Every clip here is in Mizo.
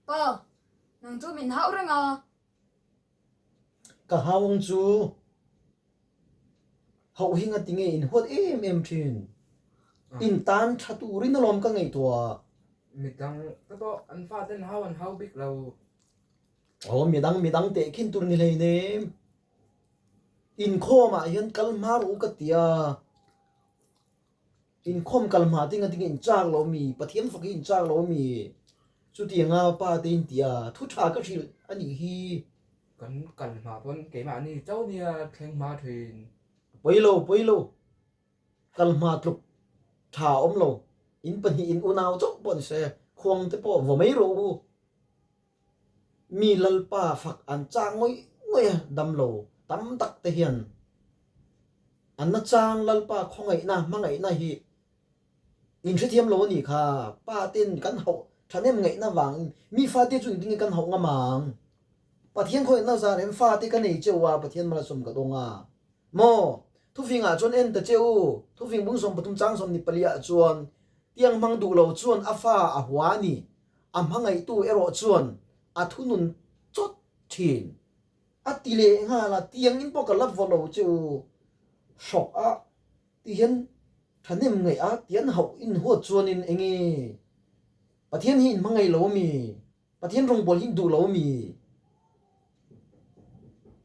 Pa, nang chu min hauh reng a. Ka hau ang chu. Hauh hi ngati nge in huat em em thin? In tan tha turin alawm ka ngaihtuah. Midang te pawh an faten hau an hau bik lo. Aw midang midang tehkhin tur ni hleinem. Inkhawm ah hian kal hma rawh u ka ti a. Inkhawm kal hma te ngatinge in chak lo mi? Pathian fak hi in chak lo mi? Chutianga pa te in ti a, thu tha ka hrilh a nih hi. Kan kal hma pawn keimahni chauh nia thleng hma thin. Pawi lo, pawi lo. Kal hma tluk tha a awm lo. In pahnihin unau chauh pawh ni se, khuang te pawh vaw mai rawh u. Mi Lalpa fak an chak ngawih ngawih a, damlo tam tak te hian an nachang Lalpa khawngaihna, hmangaihna hi in hrethiam lo a nih kha. Pa ten kan hauh thahnem ngaihna vangin mi fate chu engtin nge kan hauh ngam ang? Pathian khawngaihna zar hian fate ka nei cheu a, Pathian malsawm ka dawng a. Maw? Thufingah chuan en ta che u, thufing bung 13 chang 24 ah chuan tiang hmang duh lo chuan a fa a hua a ni. A hmangaihtu erawh chuan a thunun chawt thin. A ti leh nghal a, tiangin pawh ka la vaw lo che u. Hrawk a ti hian thahnem ngaih a tian hauh in huat chuanin enge Pathian hi in hmangaih lo ami? Pathian rawngbawl hi in duh lo ami?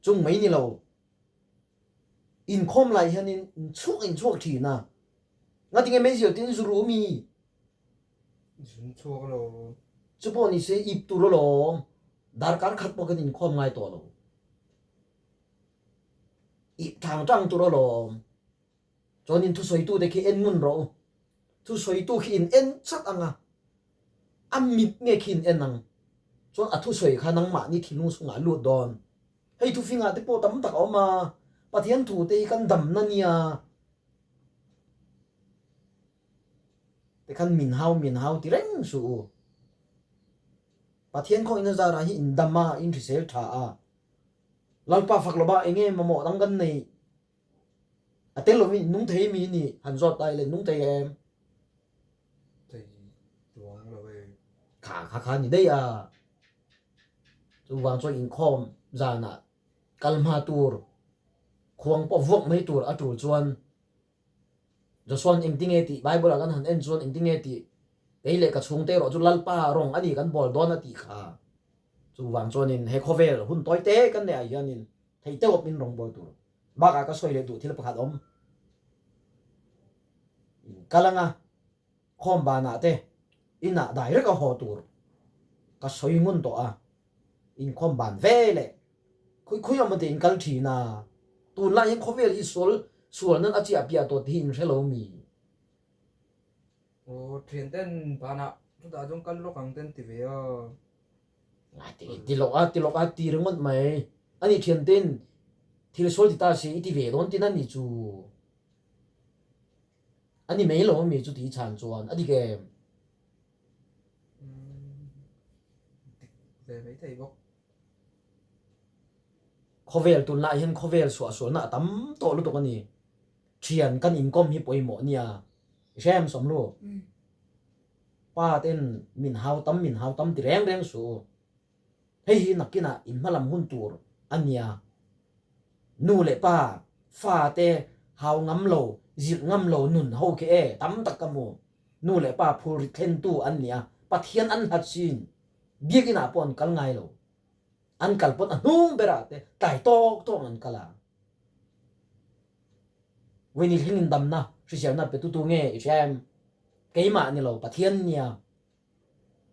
Chung mai ni lo. Inkhawm lai hianin in chhuak in chhuak thin a. Ngatinge meizial te in zu ru ami? Zun chhuak lo. Chu pawh ni se ip tur alawm. Darkar khat pawh kan inkhawm ngai tawh lo. Ip tang tang tur alawm. Chuan in thusawitu te khi en ngun rawh u. Thusawitu khi in en chat ang a, a mit nge khi in en ang. Chuan a thusawi kha nangmahni thinlung chhungah a lut dawn. Hei thufingah te pawh tam tak a awm a, Pathian thu te hi kan damna nia. Tikhan min hau min hau ti reng suh u. Pathian khaw ina zarah hi in dam a, in hrisel tha a. Lalpa fak lo ba enge mamawh dang kan nei. A tel lovin in nung thei mi ni han zawt ta ila in nung thei em? Thei tuang lo e. Kha kha kha ni daih a. Chuvang chuan inkhawm zanah kal hma tur khuang pawh vuak mai tur a tul chuan Joshua-a'n engtinge tih Bible-ah kan han en chuan engtinge tih kei leh ka chhungte erawh chu Lalpa rawng a ni kan bawl dawn a tih kha. Chuvang chuanin he khawvel hun tawi te kan neih ah hianin thei teuh awmin rawng bawl tur bakah ka sawi leh duh thil pakhat awm. In kal anga khawm banah te inah direct a haw tur ka sawi ngun tawh a, inkhawm ban ve leh khawi khawi awm te in kal thin a, tunlai hian khawvel hi sual sual nan a chiah piah tawh tih hi in hre lo mi? Aw thian ten banah chutah chuan kal lawk ang ten ti ve a. A ti ti lawk a ti lawk a ti ringawt mai ani thian ten thil sual ti ta se i ti ve dawn tin ani chu. A ni mai lo ami chuti chhan chuan a dik em? Dik ve mai thei bawk. Khawvel tunlai hian khawvel suahsualna a tam tawh lutuk a ni. Thian kan inkawm hi pawimawh nia. I hre em Sawmlu? Pa ten min hau tam min hau tam ti reng reng suh u. Hei hi nakinah in hmalam hun tur a nia. Nu leh pa, fa te hau ngam lo, zilh ngam lo nun ho khi e, tam tak ka hmu. Nu leh pa phurrit thlentu an nia, Pathian an hlat sin. Biakinah pawh an kal ngai lo. An kal pawn a hnung berah te tlai tawk tawk an kal a. Vawiin i thlengin damna, hriselna petutu nge i hria em? Keimah ni lo, Pathian nia.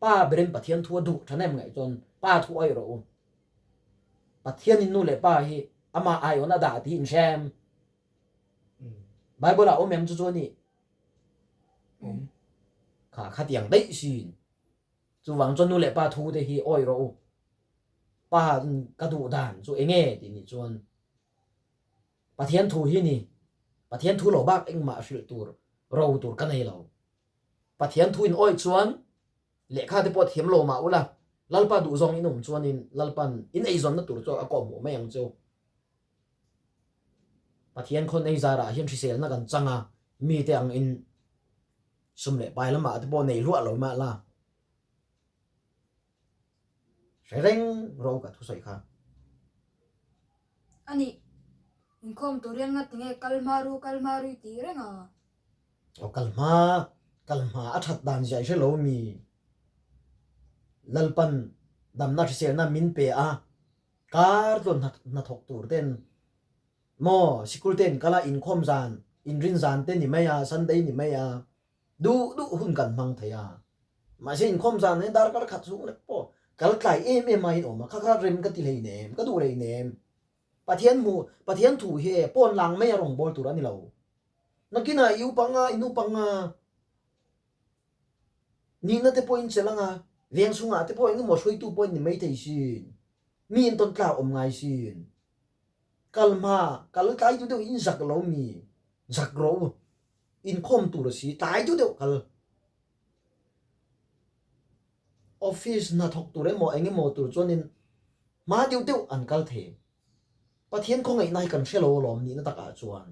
Pa berin Pathian thu a duh tha nem ngaih chuan Pa thu awih rawh u. Pathianin nu leh pa hi amah aiawn a dah tih in hre em? Bible ah awm em chu chu a nih? Awm. Kha khatiang daih sin. Chuvang chuan nu leh pa thu te hi awih rawh u. Pa ka duh dan chu enge tih nih chuan Pathian thu hi ni. Pathian thu lo bak engmah hrilh tur ro tur ka nei lo. Pathian thu in awih chuan lehkha te pawh thiam lo mah ula, Lalpa duhzawng in awm chuanin Lalpan in eizawnna tur chu a kawhhmuh mai ang chu. Pathian khawn ei zarah hian hriselna kan chang a, mite ang in sum leh pai lamah te pawh nei hluah lo mah la. Hre reng rawh u ka thusawi kha. A nih, inkhawm tur hian ngati nge kal hma ru kal hma ru i tih reng a? Aw kal hma, kal hma a that dan zia i hre lo mi? Lalpan damna hriselna min pe a, kar tlawn hnathawk tur ten maw sikul ten kal a inkhawm zan, inrin zan te ni mai a, Sunday ni mai a, Duh duh hun kan hmang thei a, mahse inkhawm zan hi darkar khat chhung lek pawh kal tlai em em aiin awm a, kha kha rem ka ti hleinem, ka duh hleinem. Pathian hmu, Pathian thu hi e pawn lang mai a rawn bawl tur a ni lo. Nakinah i upang a, i nupang a, nihna te pawhin chelh ang a, veng chhungah te pawh engemaw hruaitu pawhin ni maithei sin, mi entawn tlak awm ngai sin. Kal hma, kal tlai duh deuh in zak lo mi, zak rawh u. Inkhawm tur a si, tlai deuh deuh kal. Office hnathawk tur emaw eng emaw tur chuanin hma deuh deuh an kal thei. Pathian khawngaihna hi kan hre lo alawm nihna takah chuan.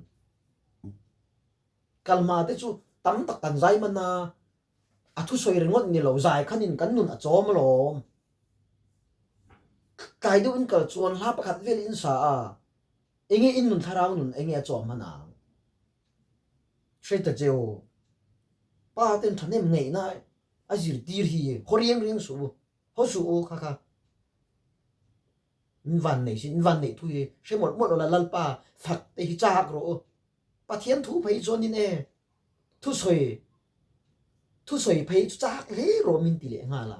Kal hma te chu tam tak kan zai man a, a thusawi ringawt ni lo, zai khanin kan nun a chawm alawm. Tlai deuh in kal chuan hla pakhat vel in sa a, enge in nun thlarau nun enge a chawm hman ang. Hre ta che u, pa ten thahnem ngaihna a zirtir hi haw riang riang suh u, haw suh u kha kha. In van nei sin, in van neih thu hi hre mawlh mawlh ula Lalpa fak te hi chak rawh u. Pathian thu phei chuanin e thusawi thusawi phei chu chak hle rawh min ti leh nghal a.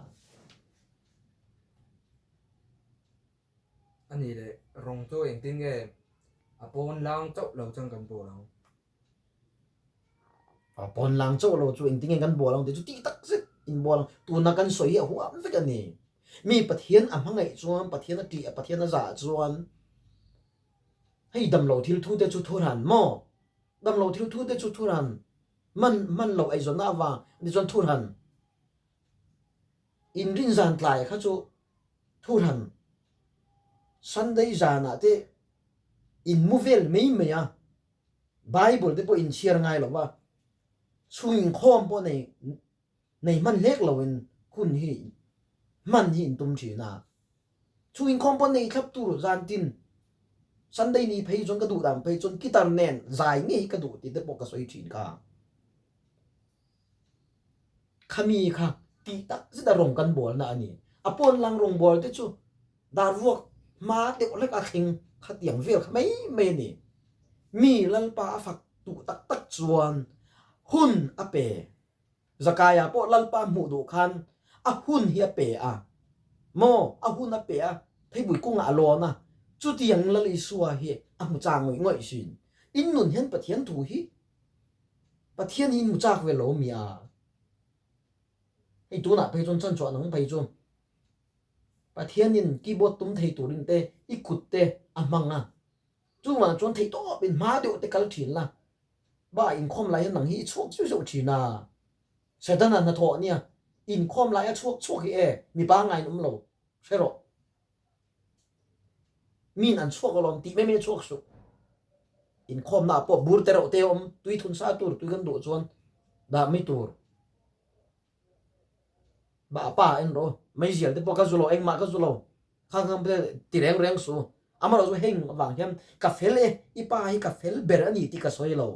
A nih leh rawng chu engtin nge a pawn lang chauh lo chuan kan bawl ang? A pawn lang chauh lo chu engtin nge kan bawl ang tih chu tih tak zet in bawl ang. Tuna kan sawi hi a huam vek a ni. Mi Pathian a hmangaih chuan, Pathian a tih a, Pathian a zah chuan hei damlo thil thu te chu thuran maw? Damlo thil thu te chu thuran man man loh eizawnna avang a ni chuan thuran inrin zan tlai kha chu Thuhran Sunday zanah te in mu vel mai mai a, Bible te pawh in chhiar ngai lo va, chhung inkhawm pawh nei nei hman hlek loin hun hi hman hi in tum thin a. Chhung inkhawm pawh nei thlap tur zan tin Sunday ni phei chuan ka duh dan phei chuan guitar nen zai ngei hi ka duh tih te pawh ka sawi thin kha. Khami kha tih tak zet a rawng kan bawlna a ni. A pawn lang rawngbawl te chu dar vuak hma deuh hlek a thleng khatiang vel kha mai mai a ni. Mi Lalpa a fak duh tak tak chuan hun a pe. Zakaia pawh Lalpa hmuh duh khan a hun hi a pe a. Maw a hun a pe a, theibui kungah a lawn a, chutiang Lal Isua hi a hmu chang ngawih ngawih sin. In nun hian Pathian thu hi Pathian hi hmu chak ve lo mi a? Hei tunah phei chuan chan chhuah nang phei chu Pathianin keyboard tum thei turin te i kut te a hmang a, chuvang chuan theih tawp in hma deuh te kal thin la, ba inkhawm lai hian nang hi i chhuak zeuh zeuh thin a, Setana hnathawh nia inkhawm lai a chhuak chhuak hi e mi pangngai in awm lo hre rawh. Min an chhuak alawm tih mai mai a chhuak suh. Inkhawmna ah pawh bur te reuh te a awm, tui thun sa tur, tui kan duh chuan dah mai tur. Bah pa en rawh u, meizial te pawh ka zu lo, engmah ka zu lo, khang khang te ti reng reng suh u. Amaherawhchu heng avang hian ka fel e, i pa hi ka fel ber a ni tih ka sawi lo.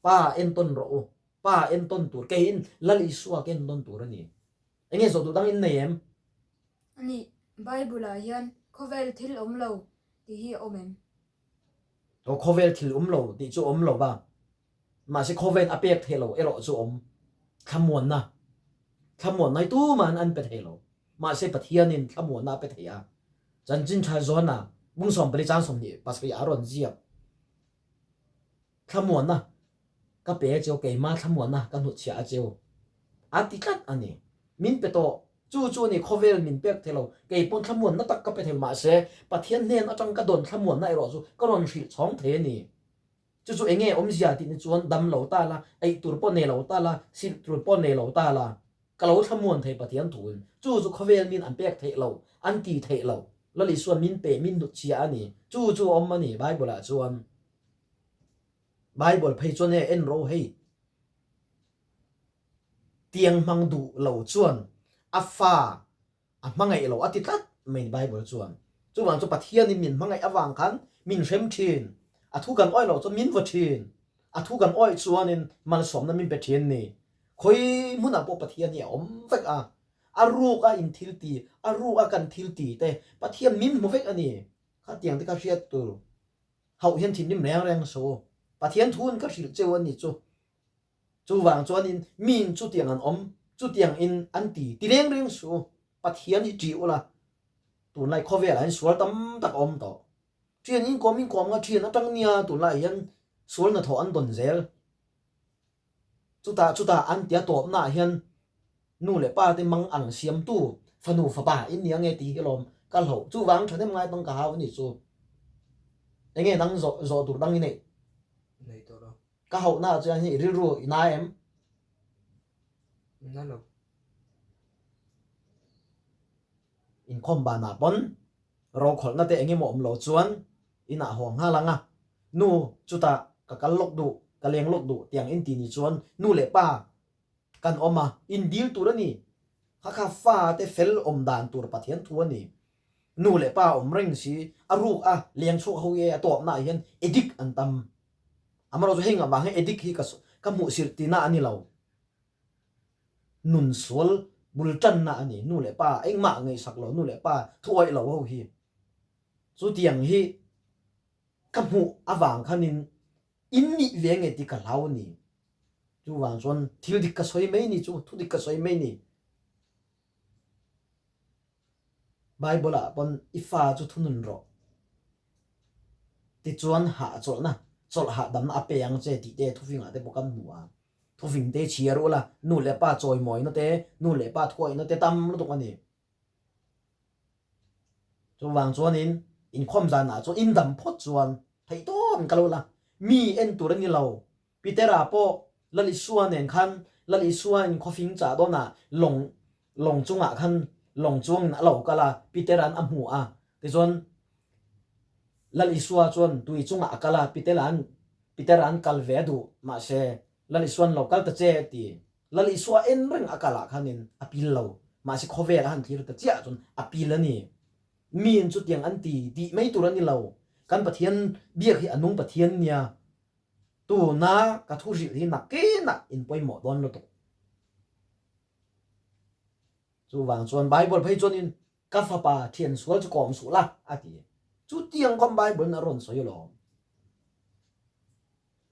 Pa entawn rawh u, pa entawn tur, keiin Lal Isua ka entawn tur a ni. Enge zawh duh dang in nei em? A nih, Bible-ah hian khawvel thil awm lo tih hi a awm em? Aw, khawvel thil awm lo tih chu awm lo va, mahse khawvel a pek theih lo erawh chu awm. Thlamuanna, thlamuanna hi tumahin an pe thei lo, mahse Pathianin thlamuanna a pe thei a. Chanchin Tha Johana bung 14 chang 27 a rawn ziak. Thlamuanna ka pe a cheu, keimah thlamuanna ka hnutchhiah a cheu a ti tlat a ni. Min pe tawh, chu chu a ni khawvel min pek thei lo, kei pawn thlamuanna tak ka pe thei lo, mahse Pathian hnen atang ka dawn thlamuanna erawh chu ka rawn hrilh chhawng thei a ni. Chu chu enge awmzia tih ni chuan dam lo ta la, eih tur pawh nei lo ta la, silh tur pawh nei lo ta la, ka lo thlamuan thei Pathian thuin chu chu khawvel min an pek theih lo, an ti theih lo, Lal Isuan min pe min hnutchhiah a ni, chu chu a awm a ni Bible ah chuan. Bible phei chuan e en ro hei tiang hmang duh lo chuan a fa a hmangaih lo a ti tlat. mai Bible chuan. Chuvang chu Pathianin min hmangaih avang khan min hrem thin. A thu kan awih loh chuan min vaw thin. A thu kan awih chuanin malsawmna min pe thin ni. Khawi hmunah pawh Pathian hi a awm vek a. A ruk a in thil ti, a ruk a kan thil ti te Pathian min hmu vek a ni. Khatiang te kha hriat tur hauh hian thinrim reng reng so. Pathian thuin ka hrilh cheu a ni chu. Chuvang chuanin miin chutiang an awm, chutiang in an ti ti reng reng su. Pathian hi ṭih ula, tunlai khawvelah hian sual tam tak a awm tawh. Ṭhian inkawm inkawm nga ṭhian aṭang nia tunlaiah hian sual hnathawh an dawn zel. Chutah chutah an tia tawpnaah hian nu leh pa te mang ang siamtu fanu fapa in nia nge tih hi lawm ka hlauh. Chuvang thahnem ngai pang ka hau a nih chu. Enge nang zawh zawh tur dang i neih? Nei tawh lo. Ka hauhnaah chuan hi rilru i na em? Na lo. Inkhawm banah pawn rokhawlhna te engemaw awm lo chuan inah haw nghal ang a, nu chutah ka kal lawk duh, ka leng lawk duh tiang in ti ni chuan nu leh pa kan awm a, in dil tur a ni. Kha kha fa te fel awm dan tur Pathian thu a ni. Nu leh pa awm reng si a ruk a leng chhuak ho e a tawpnaah hian addict an tam. Amaherawhchu heng avang hian addict hi ka hmuhsirh tihna a ni lo. Nun sual bul tanna a ni. Nu leh pa engmah ngaihsak lo, nu leh pa thuawih lo ho hi. Chutiang hi ka hmuh avang khanin in nih ve nge tih ka hlau a ni. Chuvang chuan thil dik ka sawi mai ni chu, thu dik ka sawi mai ni. Bible ah pawn i fa chu thunun rawh tichuan hahchawlhna, chawlh hahdamna a pe ang che tih te thufingah te pawh kan hmu a. Thufing te chhiar ula, nu leh pa chawimawina te, nu leh pa thuawihna te tam lutuk a ni. Chuvang chuanin inkhawm zanah chuan in dam phawt chuan theih tawn ka lo la, mi en tur a ni lo. Petera pawh Lal Isua nen khan Lal Isua in khawfing chah dawnah lawng lawng chungah khan lawng chuangin a lo kal a, Petera'n a hmu a. Tichuan Lal Isua chuan tui chungah a kal a, Petera'n Petera'n kal ve a duh, mahse Lal Isua'n lo kal ta che a ti. Lal Isua en reng a kal ah khanin a pil lo, mahse khawvel a han thlir ta chiah chuan a pil a ni. Miin chutiang an ti tih mai tur a ni lo, kan Pathian biak hi a nung Pathian nia, tuna ka thu hrilh hi nakinah in pawimawh dawn lutuk. Chuvang chuan Bible phei chuanin ka fapa thian sual chu kawm suh la a ti. Chutiang kawm Bible in a rawn sawi alawm.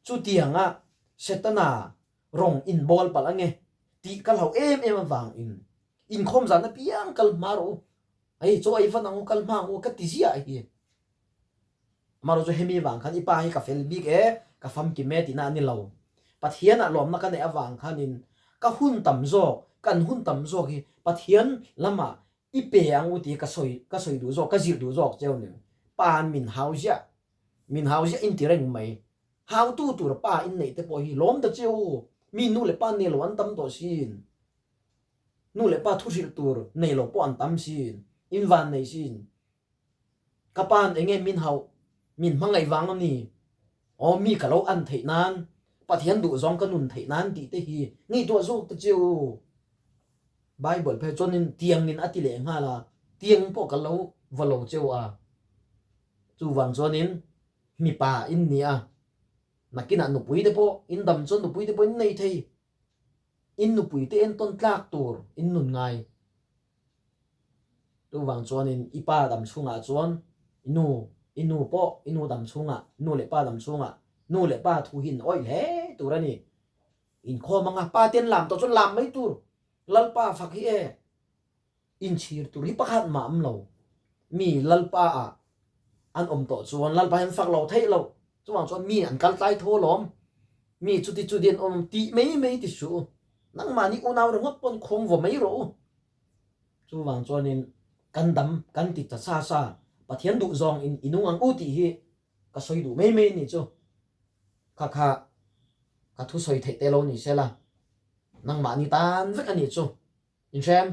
Chutianga Setana rawng inbawl palh ange tih ka hlau em em avangin inkhawm zan apiang kal hma rawh u, hei chaw ei van ang u, kal hma ang u ka ti ziah hi. Amaherawh chu hemi vang khan i pa hi ka fel bik e, ka famkim e tihna a ni lo. Pathianah lawmna ka neih avang khanin ka hun tam zawk, kan hun tam zawk hi Pathian lamah i pe ang u tih ka sawi ka sawi duh zawk, ka zirh duh zawk cheu ni. Pa'n min hau ziah, min hau ziah in ti reng mai. Hautu tur pa in neih te pawh hi lawm ta cheu u, mi nu leh pa nei lo an tam tawh sin. Nu leh pa thu hrilh tur nei lo pawh an tam sin, in van nei sin. Ka pa'n enge min hauh, min hmangaih vang a ni? Aw mi ka lo an theih nan, Pathian duhzawng ka nun theih nan tih te hi ngaihtuah zawk ta che u. Bible phei chuanin tiangin a ti leh nghal a, tiang pawh ka lo va lo cheu a. Chuvang chuanin mipa in ni a, nakinah nupui te pawh in dam chuan nupui te pawh in nei thei. In nupui te entawn tlak tur in nun ngai. Chuvang chuanin i pa dam chhungah chuan i nu, i nu pawh i nu dam chhungah, nu leh pa dam chhungah, nu leh pa thu hi in awih hle tur a ni. Inkhawm anga pa te an lam tawh chuan lam mai tur, Lalpa fak hi e, inchhir tur hi pakhat mah awm lo. Mi Lalpa ah an awm tawh chuan Lalpa hi an fak lo theih lo. Chuvang chuan mi an kal tlai tho alawm. Mi chuti chuti an awm tih mai mai ti suh u. Nangmahni unau ringawt pawn khuang vaw mai rawh u. Chuvang chuanin kan dam kan ti ta sa sa, Pathian duh zawng in i nung ang u tih hi ka sawi duh mai mai ni chu. Kha kha ka thu sawi theih te lo ni sela, nangmahni tan vek a nih chu. Inhrem?